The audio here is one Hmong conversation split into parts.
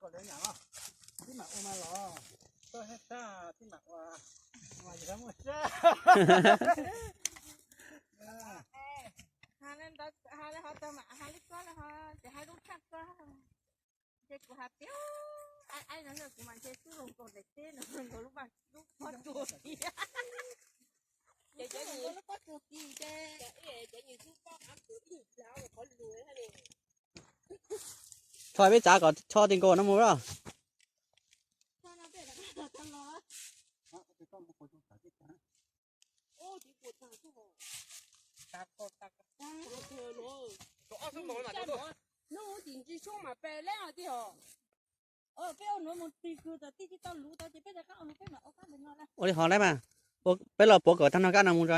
Koj lawv nyam los, tib mam ua mas los, koj haj tag tib mam ua, mas yus muaj sab. Hais li ho tau mam hais li koj lawm ho, ces hais lub tshaj koj. Ces kuv hais tias, aib aib no kuv mas ntshe xub zoo nkaus daim teb no nkaus lub vaj lub pob tsuas kiag. Ces cov lub pob tsuas kiag ces Tso peb tsav kom tso ti nkaus no mus os. Ua li hov lawm mas, peb los puav kom tag no kab no mus tso.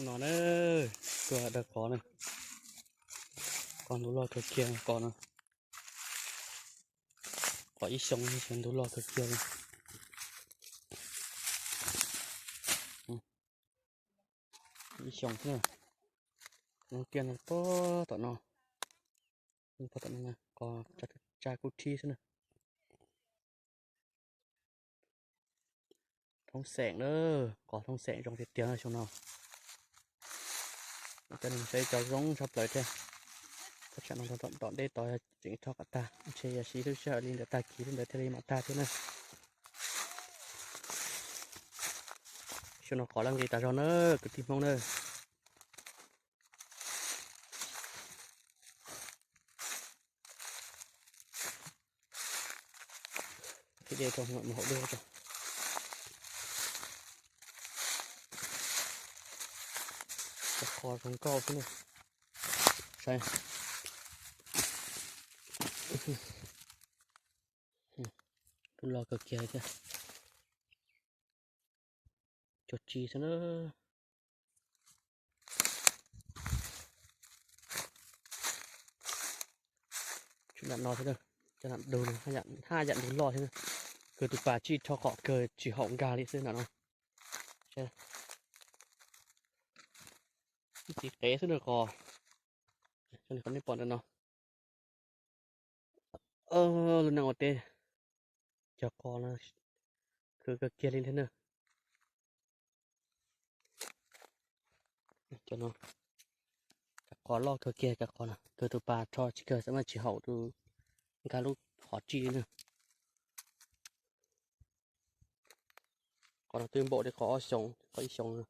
No na, tuaj dawb qos na, qos ntug loj kawg kiag qos no, qos ib xyoos ntug loj kawg kiag li. Ib xyoos xwb na, ntug kiag no puag tom no, puag tom no qos tsa kub thib xwb na. Thoob xeem na, qos thoob xeem zoo tiag tiag xyoo no. Cov neeg saib cov zoo tshaj plaws thiab. Thaj tsam no tom ntej tod tseem rho kom tag, ntshe yog siv lub sij hawm li ntawm tag kis lub ntawd thiaj li mam tag thiab na. Xyoo no qos laj nqi tas zog na, kwv tij Hmoob na. Thiab de rau mus haus dej tso. Cov qos zoo nkauj xwb na. Saib, ntug loj kawg kiag thiab. Cuag tsi xwb na. Tshuav nram no thiab, cov nram dug no haj yam ntug loj thiab na. Kawg tus pas tsij rho qos kawg tsis haum nkag li xwb nram no. Ib txiv qev xwb na qos. Qhov nej pom ntawm no, lub neej ua teb, cov qos no khwv kawg kiag li thiab na. Cov no, cov qos loj kawg kiag, cov qos no kawg tus pas rho tsis kawg xwb mas tsis haum tus nkag lub qhov tsij na. Qos no twb npaum li qos ob xyoos, qos ib xyoos no.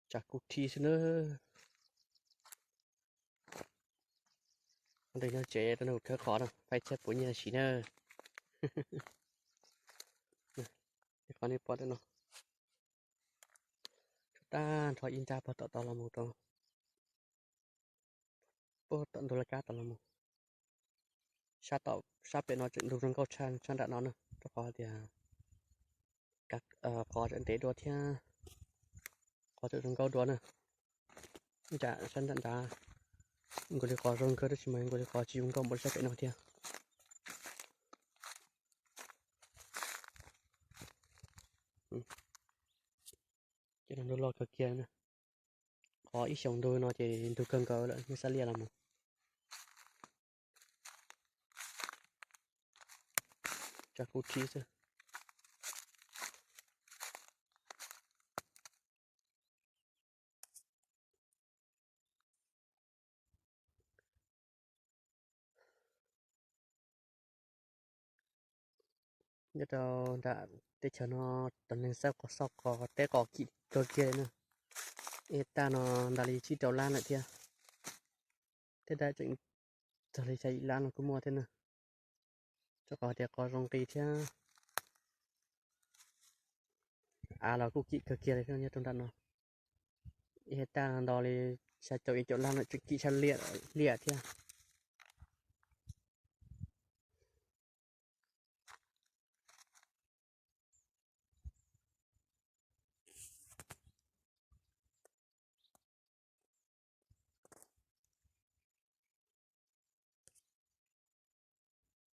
Tsa kub thib xwb na. Ua ntej no tsev rau nws khawb qos no, pais tshaj puav nyiaj siv na. Qhov nej pom ntawm no, tsuas tag nrho ib nrab puag tom tod los mus rau puag tom ntug laj kab tod los mus. Sab tom, sab pem no tseem ntug zoo nkauj tshaj sab nram no na, rau qhov tias qos tseem ntev dua thiab, qos tseem zoo nkauj dua na. Nram sab nram nrad nkaus li qos zoo nkauj tab sis mas nkaus li qos tsis zoo nkauj npaum li sab pem no thiab. Ces no ntug loj kawg kiag na. Qos ib xyoos ntug no ces ntug kawg nkaus lawm, nej xav liaj los mus. Tsa kub thib xwb. Nyob rau nram teb chaws no, cov neeg xauj qos, xauj qos teb qos kim kawg kiag li na. Ib hecta no ntau li tsib rau lab lawm thiab. Tej dab tseem txog li xya yim lab no kuj muaj thiab na. Rau qhov tias qos zoo nqi thiab, av los kuj kim kawg kiag li nyob rau nram no. Ib hecta no ntau li xya caum yim caum lab no, tseem kim sab liaj thiab.